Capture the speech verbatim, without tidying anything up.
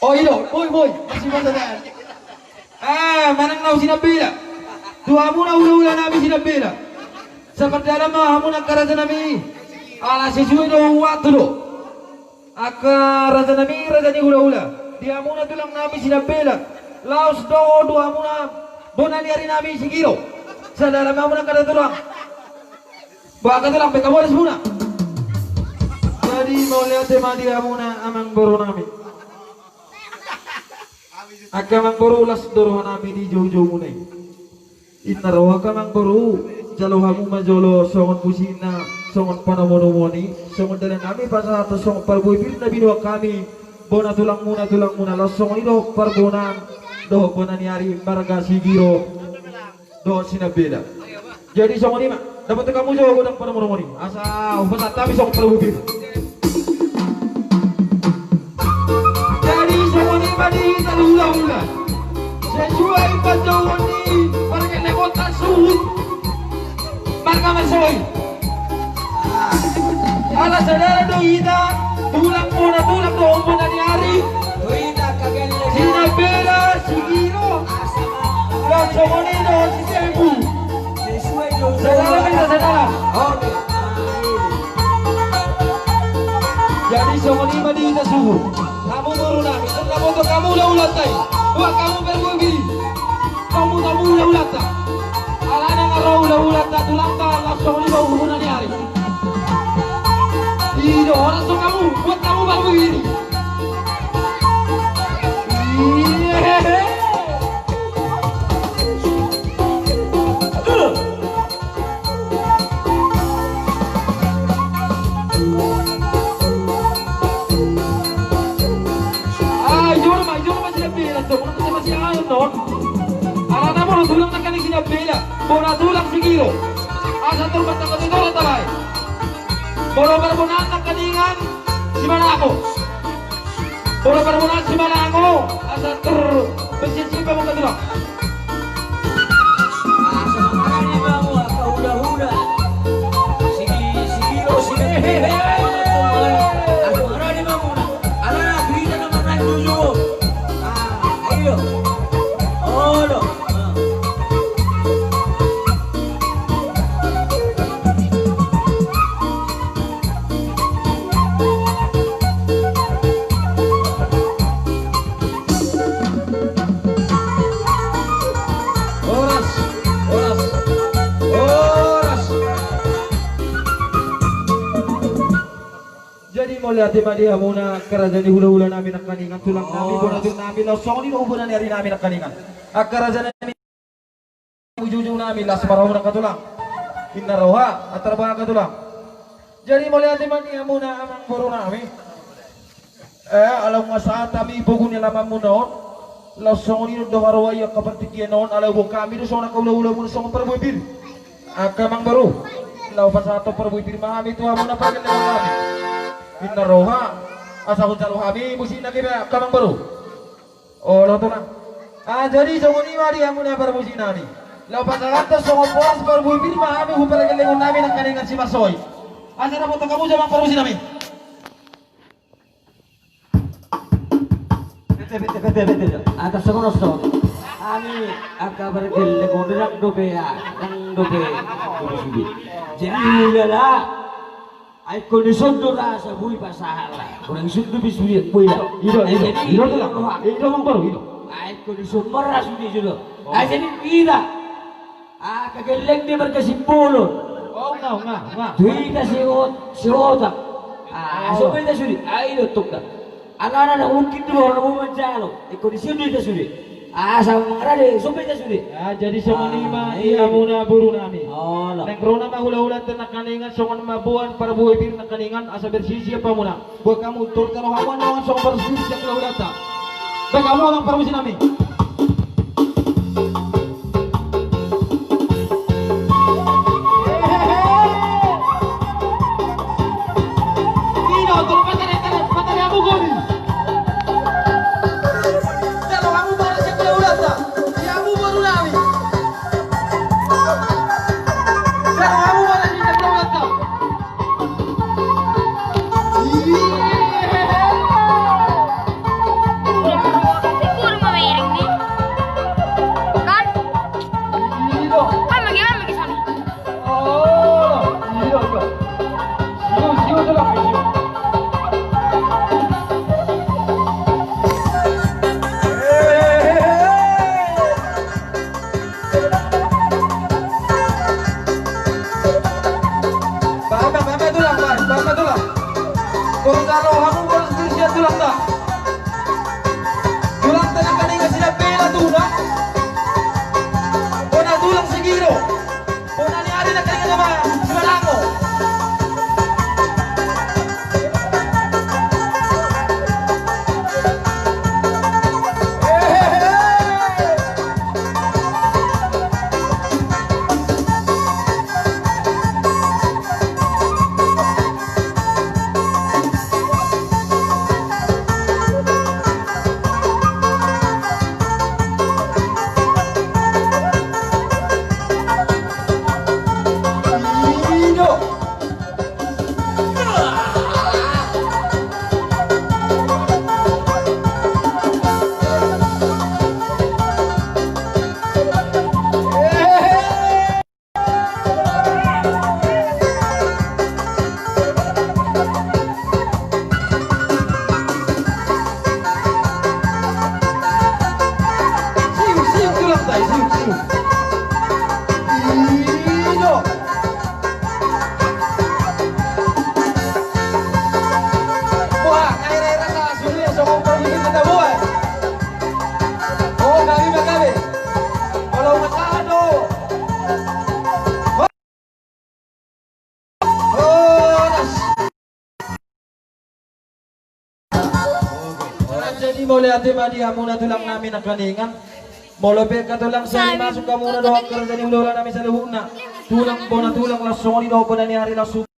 Oh, i do, boi, boi. Masih masa dan. Ah, manang na sinambela. Tu hamuna hulahula nami sinambela. Sapardalan ma hamuna angka raja nami. Ala sesuai do waktu do. Angka raja nami, raja ni hulahula. Di hamuna tulang nami sinambela. Laos do tu hamuna bona ni ari nami Sigiro. Sapardalan ma hamuna angka raja tulang. Bah, angka tulang, bahen hamu alas muna. Jadi mauliate ma di hamuna amang boru nami. Angka amang boru, las do roha nami di joujou muna i. Inna roha angka amang boru, jalo hamu ma jolo songon musik na, songon panomunomuon i, songon dalan nami pasahathon songon parbue pir na binoan hami, bona tulang muna, tulang muna, laos songon i do parbonaan dohot bona ni ari marga Sigiro dohot sinambela. Jadi songon i ma, dapothon hamu jo godang panomunomuon i. Asa hupasahat hami songon parbue pir. Jadi songon i ma di hita hulahula. Sesuai panjouon ni pargellengonta suhut marga Marsoi. Ala sadara do hita, tulang bona tulang dohot bona ni ari. Sinambela, Sigiro. Dohot songon i dohot si Tembu. Sadara ma hita sadara. Jadi songon i ma di hita suhut. Hamu boru nami, songon na boto hamu hulahulanta i. Buat hamu parbue pir i. Hamu, hamu hulahulanta. Alana nga ro hulahulanta tulangta, laos songon i do bona ni ari. I do, horas do hamu, buat hamu parbue pir i. Ah, i jolo ma, i jolo ma sinambela, tong, na masih aon non. Alana bona tulang nangkaning sinambela, bona tulang Sigiro. Asa tor martanggo tu tor talae. Bona parbonaan nangkaningan Simanango. Bona parbonaan Simanango, asa tor besi sipa mungka tulang. Asa mangarani ma hamu angka hulahula. Sigi, Sigiro, sigi. Asa mangarani ma hamuna. Alana berita na manang jujur. Ah, ayo. Olo. Ah. Horas, horas, horas. Jadi mauliate ma di hamuna angka raja ni hulahula nami nangkaningan, tulang nami, bona tulang nami, laos songon i do bona ni ari nami nangkaningan. Angka raja nami, joujou nami, las ma roha muna angka tulang. Inna roha, antar boha angka tulang. Jadi mauliate ma di hamuna amang boru nami. Eh, ala nunga sahat hami pogu ni alamanmuna on. Laos songon i do haroa i angka partingkian on, ala huboan hami do songon angka hulahulamuna songon parbue pir. Angka amang boru, laho pasahathon parbue pir ma hami tu hamuna pargellengon nami. Inna roha, asa hujalo hami musik na gabe, angka amang boru. Olo, tulang. Ah, jadi songon i ma di hamuna parmusik nami. Laho pasahathon songon boras parbue pir ma hami tu pargellengon nami nangkaningan Simarsoi. Asa dapothon hamu jo amang parmusik nami. Bete, bete, bete, bete. Atas songon on do. Hami angka pargellengon, ndang dope, ah, ndang dope. Jadi ulala. Ai ingkon dison do rasa boi pasahat lah. Kurang dison do be sude boi lah. I do, i do. Ai jadi i do, tulang. I do, amang boru, i do. Ai ingkon dison ma rasa sude i do. Oh. Ai jadi hita. Ah, angka gelleng ni marga Simbolon. Oh, nga, nga, nga. Tu hita Sihot-, Sihotak. Ah, oh, so be hita sude. Ah, i do tong da. Alana na mungkin do, na mungkin manjalo. Ingkon dison do hita sude. Asa mangarade, so be hita sude. Ah, jadi songon i ma di hamuna boru nami. Olo. Naeng ro nama hulahulanta nangkaningan, songon mamboan parbue pir nangkaningan, asa bersisiap hamuna. Buat hamu, tor tano hamu annon songon bersisiap hulahulanta. Bahen hamu amang parmusik nami. Ino, tong patare, tare, patare hamu goni. Jalo hamu boru, siap hulahulanta. Di hamu boru nami. Jalo hamu boru, siap hulahulanta. Iya. Jadi mauliate ma di hamuna tulang nami nangkiningan. Molo pe angka tulang sahali masuk hamuna dohot raja ni hulahula nami saluhutna, tulang bona tulang, laos songon i dohot bona ni ari, laos